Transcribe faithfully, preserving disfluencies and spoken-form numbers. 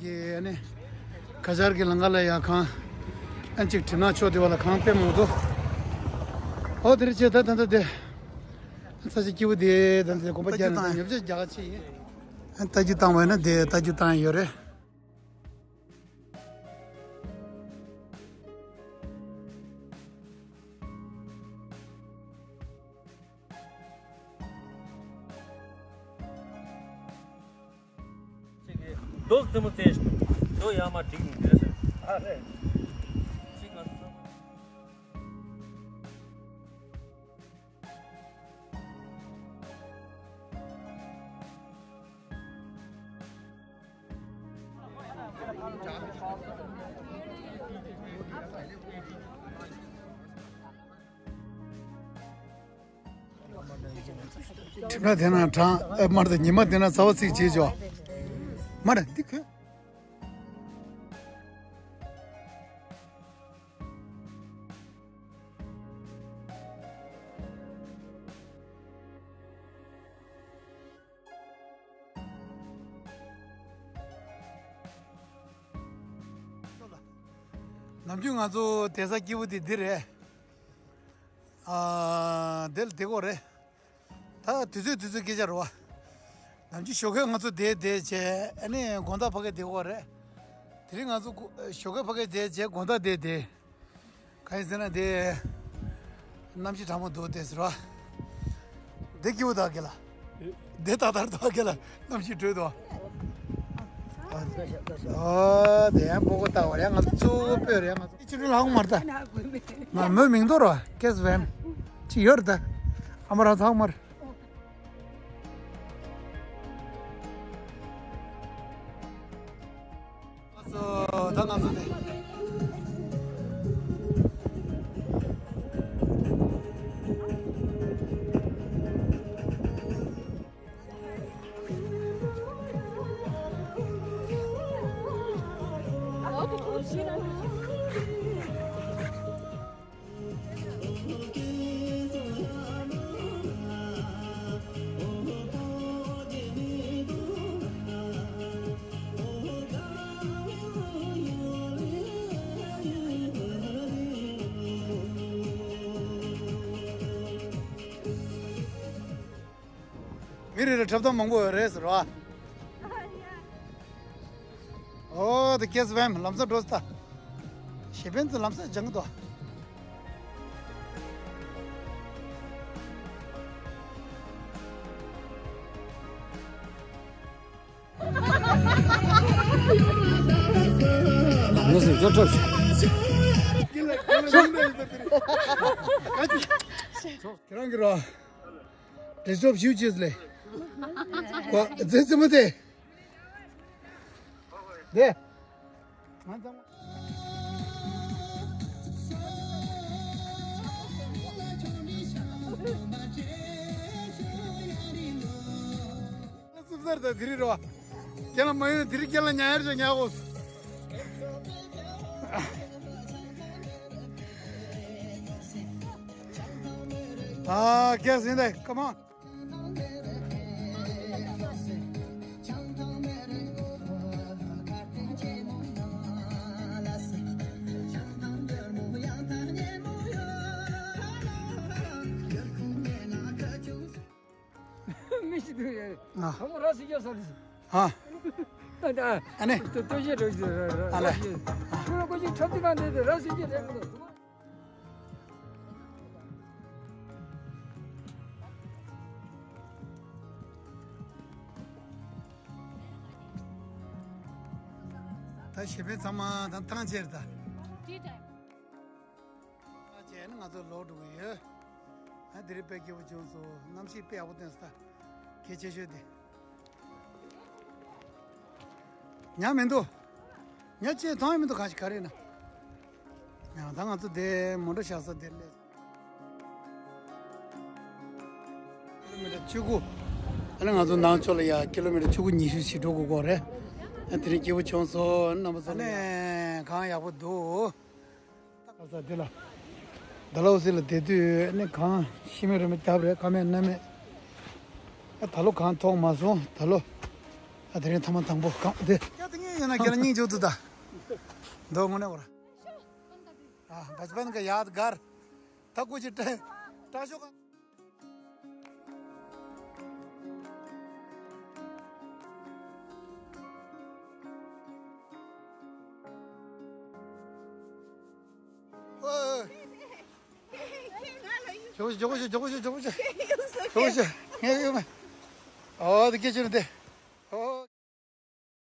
གི་ཨ་ནི་ཁ་ཆར་གྱི་ལམ་ཁ་ལ་ཡ་གང་ཨ་ཅིག་གྲིབ་ནག་ཕྱོགས་དེ་བ་ལ་གང་དཔེ་མང་འདུག་ཨོ་དེ་རེད་ཆེ་ད་ད་ད་དེ་ས་ཆ་སྐྱིད་པོ་དེ་ད་ད་དེ་གོམ་པ་རྒྱག་ན་ད་ཉོ་ཆ་རྒྱག་ཆེ་ཡིན། ཨ་རྟ་རྒྱུག་བཏང་བས་ན་དེ་རྟ་རྒྱུག་བཏང་ཡོད་རེད། རྡོ་རྩེ་མོ་རྩེ་རྡོ་ཡར་མར་འགྲིག་མི་འདུག་ཟེར། ཨ་རེད། ཅིག་ང་ཚོ་གྲིབ་ནག་དེ་ན་གྲང་ཨེ་མར་དང་ཉི་མ་དེ་ན་ཚ་བ་ཚིག་བྱེད་ཆོག་མར་འདི་ཁོས། ནམ་རྒྱུན་ང་ཚོ་བསྡད་ས་སྐྱིད་པོ་དེ་འདི་རེད། ཨ་འདི་ལ་བསྡད་ཀྱི་ཡོད་རེད། ད་དུས་ཚོད་དུས་ཚོད་སྐད་ཆ་རེད་བ། ནམ་རྒྱུན་ཞོགས་ཀས་ང་ཚོ་བསྡད་བསྡད་བྱས་ཨ་ནི་དགོང་དག་ཕ་གིར་བསྡད་ཀྱི་ཡོད་རེད། དེ་རིང་ང་ཚོ་ཞོགས་ཀས་ཕ་གིར་བསྡད་བྱས་དགོང་དག་བསྡད་བསྡད། གང་ཡིན་ཟེར་ན་དེ། གནམ་གཤིས་གྲང་མོ་འདུག་དེ་ཟེར་བ། འདི་སྐྱིད་པོ་དག་གེ་ལ། འདི་ཏག་ཏག་འདུག་གེ་ལ་གནམ་གཤིས་དྲོད་འདུག་ཨ་དེ་ཡང་སྤོ་གོ་ལྟ་བ་རེད་ང་ཚོ་ཚུར་སྤོས་རེད་ང་ཚོ་ཅི་ལོ་ལྷག་མར་ལྟ། ང་མོའི་མིང་འདོགས་རོགས་ཀེས་བན། ཅི་ཡོད་རེད་ད། ཨ་མ་རང་ཚང་མར། ལགས་སོ། ད་ང་ཚོ་དེ། མི་རེ་རེ་འཁྲབ་སྟོན་མང་པོ་ཡོད་རེད་ཟེར་བ། ཨོ་དེ་ཀེས་བན་ལམ་སང་འགྲོ་ས་ད། གཞན་ཕན་ཚོ་ལམ་སང་སྦྱང་གི་འདུག་ཁྱེད་རང་གི་རོ། དེ་ཤོབ་ཞིབ་བྱས་ལེ། ཨོ་རྩེ་རྩེ་མོ་དེ། དེ། སུབ་སར་དང་དེ་རིང་རོ། ཁྱེད་ལ་མ་ཡོང་དེ་རིང་ཁྱེད་ལ་ཉལ་ཡར་ཅོ་ཉལ་གོ། ཨ་ཁྱེད་ཟིན་ལེ་ཀ་མ། མི་ཞིག་འདུག་ཡ། ཨ། ཁོ་མོ་ར་སི་རྒྱ་ས་རེད། ཨ། ཨ་ད། ཨ་ནི། ཏོ་ཏོ་ཞེ་རོ་ཞེ་ར་ར། ཨ་ལེ། ཤུ་ར་ཀོ་ཅིག་འཁྲབ་དུས་གང་དེ་དེ་ར་སི་རྒྱ་རེད་མི་འདུག་ད་གཞན་ཕན་ཚང་མ་ད་ཐང་ཆད་རེད་ད། ཏི་ཊའིམ། ཨ་བྱས་ན་ང་ཚོ་ལོག་འགྲོ་གི་ཡོད། ཨ་དེ་རིང་དཔེ་སྐྱིད་པོ་བྱུང་སོང་། གནམ་གཤིས་དཔེ་ཡག་པོ་བཏོན་སོང་ད། གལ་ཆེ་ཤོས་དེ། ཉག་མི་འདུག་ཉག་ཅིག་མཐོང་ཡ་མི་འདུག་གང་ཞིག་ག་རེ་ཡིན་ན། ཡང་ད་ང་ཚོ་དེ་མོ་ཊ་བཞག་ས་དེར་སླེབས་སོང་། ཀི་ལོ་མི་ཊར་བཅུ་དགུ། ཨ་ནི་ང་ཚོ་ནང་ཕྱོགས་ལ་ཡ་ཀི་ལོ་མི་ཊར་བཅུ་དགུ་ཉི་ཤུ་ཞིག་འགྲོ་དགོས་ཀྱི་རེད། ཨ་དེ་རིང་སྐྱིད་པོ་བྱུང་སོང་རྣམ་པ་ཚོ། ཨ་ནི་གང་ཡག་པོ་འདུག་ས་འདི་ལ། ཌལ་ཧོ་སི་ལ་བསྡད་དུས་ནི་གངས་ཤི་མེད་རི་མེད་བརྒྱབ་རེད། ཁ་མེད་སྣ་མེད། ཨ་ད་ལོ་གངས་མཐོང་མ་སོང་ད་ལོ། ཨ་དེ་རིང་ཐ་མ་དང་པོ་གངས་དེ། ཡིན་ན་ཁྱེད་རང་སྙིང་རྗེ་འདུག་ད། མདོ་དངོས་གནས་བོར། ཨ་बचपन का यादगार। ད་ཀུ་ཅི་ཏྲ་ཤོ་ག་ཇོ་ཇོ་ཇོ་ཇོ་ཇོ་ཇོ་ཇོ་ཇོ་ཇོ་ངས་ཡོད་མེད། ཨོ་དེ་སྐད་ཅིག་རེད་དེ།